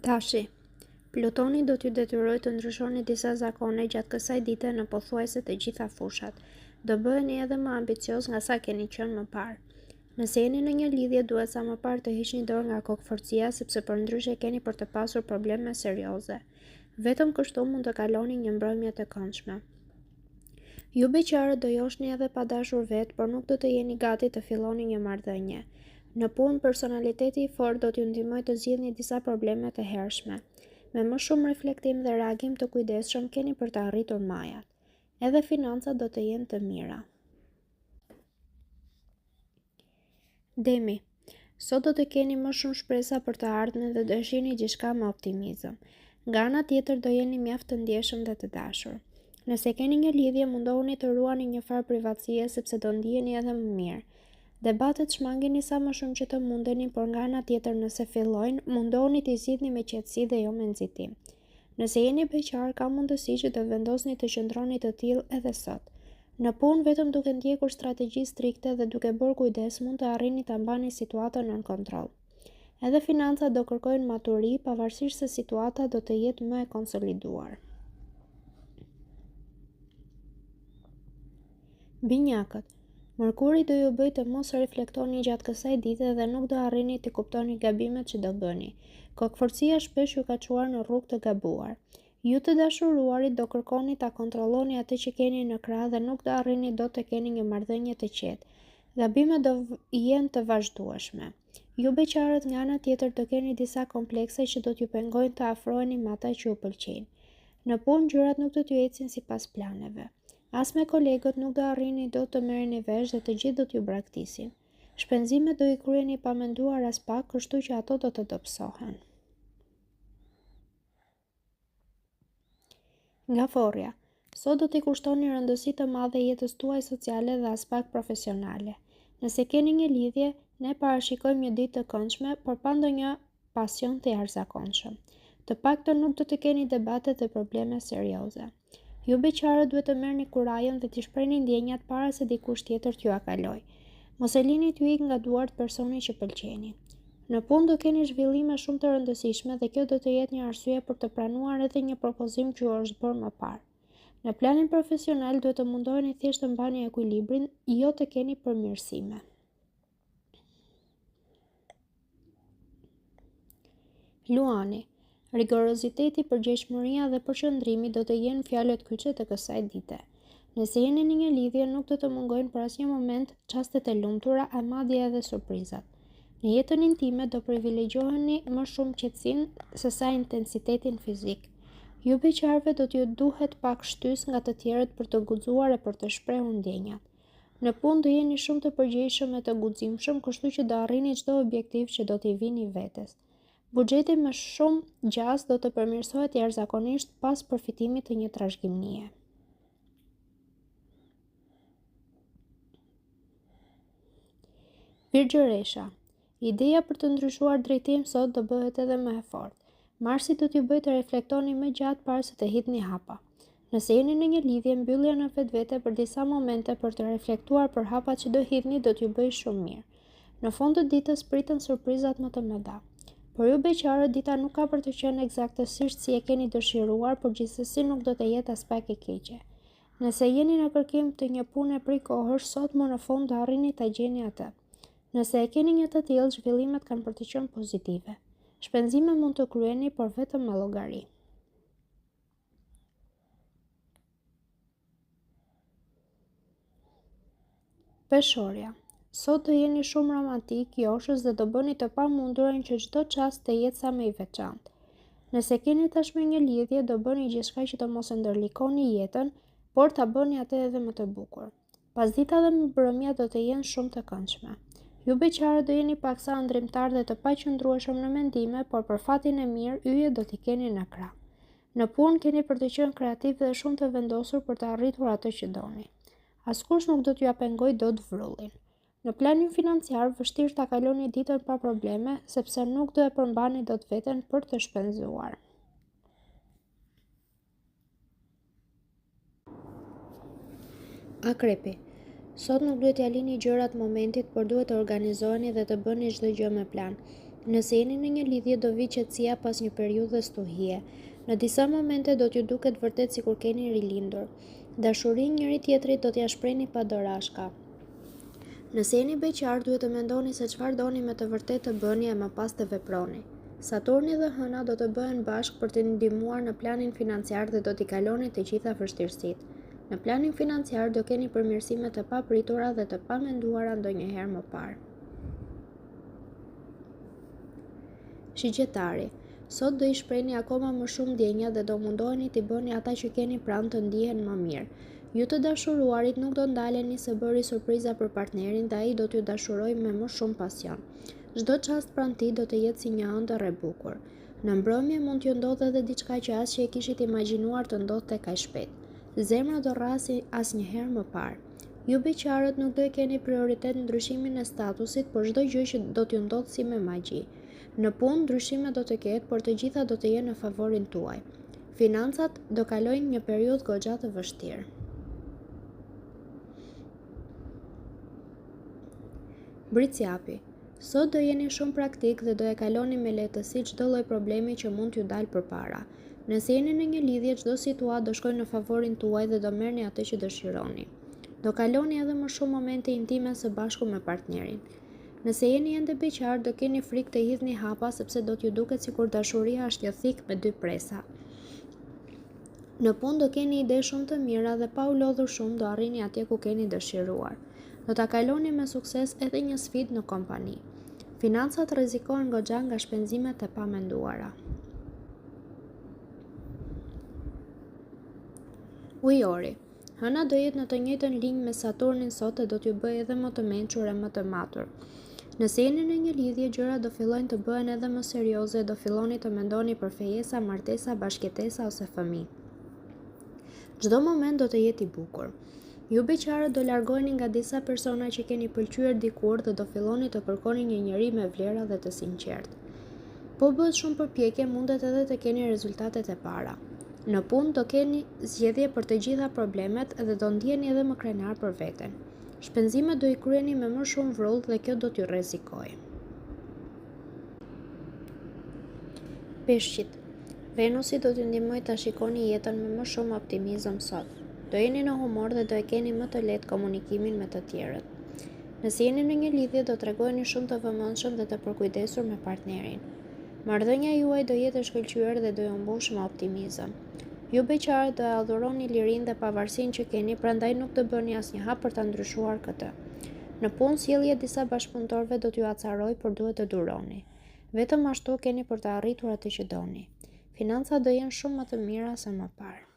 Dashi. Plutoni do t'ju detyrojë të ndryshoni disa zakone gjatë kësaj dite në pothuajse të gjitha fushat. Do bëheni edhe më ambicioz nga sa keni qenë më parë. Nëse jeni në një lidhje, duhet sa më parë të hiqni dorë nga kokëfortësia, sepse përndryshe keni për të pasur probleme serioze. Vetëm kështu mund të kaloni një mbrëmje të këndshme. Ju beqarët do joshni edhe pa dashur vetë, por nuk do të jeni gati të filloni një marrëdhënie. Në punë, personaliteti i fortë do t'ju ndihmojë të zgjidhni disa probleme të hershme. Me më shumë reflektim dhe reagim të kujdesshëm keni për të arritur majat. Edhe financat do të jenë të mira. Demi, sot do të keni më shumë shpresa për të ardhmen dhe do e shihni gjithçka me optimizëm. Nga ana tjetër do jeni mjaft të ndjeshëm dhe të dashur. Nëse keni një lidhje, mundohuni të ruani një farë privatësie sepse do ndiheni edhe më mirë. Debatet shmangini sa më shumë që të mundeni, por nga ana tjetër nëse fillojnë, mundohuni t'i zgjidhni me qetësi dhe jo me nxitim. Nëse jeni beqar, ka mundësi që do vendosni të qëndroni të tillë edhe sot. Në punë, vetëm duke ndjekur strategji strikte dhe duke bërë kujdes, mund të arrini ta mbani situatën nën kontroll. Edhe financat do kërkojnë maturi, pavarësisht se situata do të jetë më e konsoliduar. Binjakët. Mërkuri do ju bëjë të mos reflektoni gjatë kësaj dite dhe nuk do arrini të kuptoni gabimet që do bëni. Kokëfortësia shpesh ju ka çuar në rrugë të gabuar. Ju të dashuruarit do kërkoni ta kontrolloni atë që keni në krah dhe nuk do arrini dot të keni një marrëdhënie të qetë. Gabimet do jenë të vazhdueshme. Ju beqarët nga ana tjetër do keni disa komplekse që do t'ju pengojnë të afroheni me ata që ju pëlqejnë. Në punë gjërat nuk do t'ju ecin sipas planeve. As me kolegët nuk do arrini dot të merreni vesh dhe të gjithë do t'ju braktisin. Shpenzimet do i kryeni pa menduar aspak, kështu që ato do të dobësohen. Gaforrja. Sot do t'i kushtoni rëndësi të madhe jetës tuaj sociale dhe aspak profesionale. Nëse keni një lidhje, ne parashikojmë një ditë të këndshme, por pa ndonjë pasion të jashtëzakonshëm. Të paktën nuk do të keni debate dhe probleme serioze. Ju beqarët duhet të merrni kurajën dhe t'i shprehni ndjenjat para se dikush tjetër t'jua kalojë. Mos e lini t'ju ikë nga duart personi që pëlqeni. Në punë do keni zhvillime shumë të rëndësishme dhe kjo do të jetë një arsye për të pranuar edhe një propozim që ju është bërë më parë. Në planin profesional duhet të mundoheni thjesht të mbani ekuilibrin, jo të keni përmirësime. Luani, rigoroziteti, përgjegjshmëria dhe përqendrimi do të jenë fjalët kyçe të kësaj dite. Nëse jeni në një lidhje, nuk do të mungojnë për asnjë moment çastet e lumtura e madje edhe surprizat. Në jetën intime do privilegjoni më shumë qetësinë sesa intensitetin fizik. Ju beqarëve do t'ju duhet pak shtysë nga të tjerët për të guxuar e për të shprehur ndjenjat. Në punë do jeni shumë të përgjegjshëm e të guximshëm, kështu që do arrini çdo objektiv që do t'i vini vetes. Buxheti me shumë gjasë do të përmirësohet jashtëzakonisht pas përfitimit të një trashëgimie. Virgjëresha. Ideja për të ndryshuar drejtim sot do bëhet edhe më e fortë. Marsi do t'ju bëjë të reflektoni më gjatë para se të hidhni hapa. Nëse jeni në një lidhje, mbyllja në vetvete për disa momente për të reflektuar për hapat që do hidhni do t'ju bëjë shumë mirë. Në fund të ditës priten surprizat më të mëdha. Për ju beqarët dita nuk ka për të qenë ekzaktësisht si e keni dëshiruar, por gjithsesi nuk do të jetë aspak e keqe. Nëse jeni në kërkim të një pune prej kohësh, sot më në fund do arrini ta gjeni atë. Nëse e keni një të tillë, zhvillimet kanë për të qenë pozitive. Shpenzime mund të kryeni, por vetëm me llogari. Peshorja. Sot do jeni shumë romantik, joshës dhe do bëni të pamundurën që çdo çast të jetë sa më i veçantë. Nëse keni tashmë një lidhje, do bëni gjithçka që të mos e ndërlikoni jetën, por ta bëni atë edhe më të bukur. Pasdita dhe mbrëmja do të jenë shumë të këndshme. Ju beqarët do jeni paksa ëndrrimtarë dhe të paqëndrueshëm në mendime, por për fatin e mirë, yjet do t'i keni në krah. Në punë keni për të qenë kreativ dhe shumë të vendosur për të arritur atë që doni. Askush nuk do t'jua pengojë dot vrullin. Në planin financiar, vështirë ta kaloni ditën pa probleme, sepse nuk do e përmbani dot veten për të shpenzuar. Akrepi. Sot nuk duhet t'ia lini gjërat momentit, por duhet të organizoheni dhe të bëni çdo gjë me plan. Nëse jeni në një lidhje do vijë qetësia pas një periudhe stuhie. Në disa momente do t'ju duket vërtet sikur keni rilindur. Dashurinë njëri-tjetrit do t'ia shprehni pa dorashka. Nëse jeni beqar, duhet të mendoni se çfarë doni me të vërtetë të bëni e më pas të veproni. Saturni dhe Hëna do të bëhen bashkë për t'ju ndihmuar në planin financiar dhe do t'i kaloni të gjitha vështirësitë. Në planin financiar do keni përmirësime të papritura dhe të pamenduara ndonjëherë më parë. Shigjetari, Sot do i shprehni akoma më shumë ndjenjat dhe do mundoheni t'i bëni ata që keni pranë të ndihen më mirë. Ju të dashuruarit nuk do ndaleni së bëri surpriza për partnerin dhe ai do t'ju dashurojë me më shumë pasion. Çdo çast pranë tij do të jetë si një ëndërr e bukur. Në mbrëmje mund t'ju ndodhë edhe diçka që as që e kishit imagjinuar të ndodhte kaq shpejt. Zemra do rrahë si asnjëherë më parë. Ju beqarët nuk do e keni prioritet ndryshimin e statusit, por çdo gjë që do t'ju ndodhë si me magji. Në punë, ndryshime do të ketë, por të gjitha do të jenë në favorin tuaj. Financat do kalojnë një periudhë goxha të vështirë. Bricjapi, Sot do jeni shumë praktik dhe do e kaloni me lehtësi çdo lloj problemi që mund t'ju dalë përpara. Nëse jeni në një lidhje, çdo situatë do shkojë në favorin tuaj dhe do merrni atë që dëshironi. Do kaloni edhe më shumë momente intime së bashku me partnerin. Nëse jeni ende beqar, do keni frikë të hidhni hapa sepse do t'ju duket sikur dashuria është një thikë me dy presa. Në punë do keni ide shumë të mira dhe pa u lodhur shumë do arrini atje ku keni dëshiruar. Do ta kaloni me sukses edhe një sfidë në kompani. Financat rrezikohen goxha nga shpenzimet e pamenduara. Ujori. Hëna do jetë në të njëjtën linjë me Saturnin sot e do t'ju bëjë edhe më të mençur e më të matur. Nëse jeni në një lidhje, gjërat do fillojnë të bëhen edhe më serioze e do filloni të mendoni për fejesa, martesa, bashkëjetesa ose fëmijë. Çdo moment do të jetë i bukur. Ju beqarët do largoheni nga disa persona që keni pëlqyer dikur dhe do filloni të kërkoni një njeri me vlera dhe të sinqertë. Po bëtë shumë përpjekje, mundet edhe të keni rezultatet e para. Në punë do keni zgjidhje për të gjitha problemet dhe do ndiheni edhe më krenar për veten. Shpenzimet do i kryeni me më shumë vrull dhe kjo do t'ju rrezikojë. Peshqit. Venusi do t'ju ndihmojë ta shikoni jetën me më shumë optimizëm sot. Do jeni në humor dhe do e keni më të lehtë komunikimin me të tjerët. Nëse jeni në një lidhje, do tregoheni shumë të vëmendshëm dhe të përkujdesur me partnerin. Marrëdhënia juaj do jetë e shkëlqyer dhe do ju mbushë me optimizëm. Ju beqarët do e adhuroni lirinë dhe pavarësinë që keni, prandaj nuk do bëni asnjë hap për ta ndryshuar këtë. Në punë, sjellja e disa bashkëpunëtorëve do t'ju acarojë, por duhet të duroni. Vetëm ashtu keni për të arritur atë që doni. Financat do jenë shumë më të mira se më parë.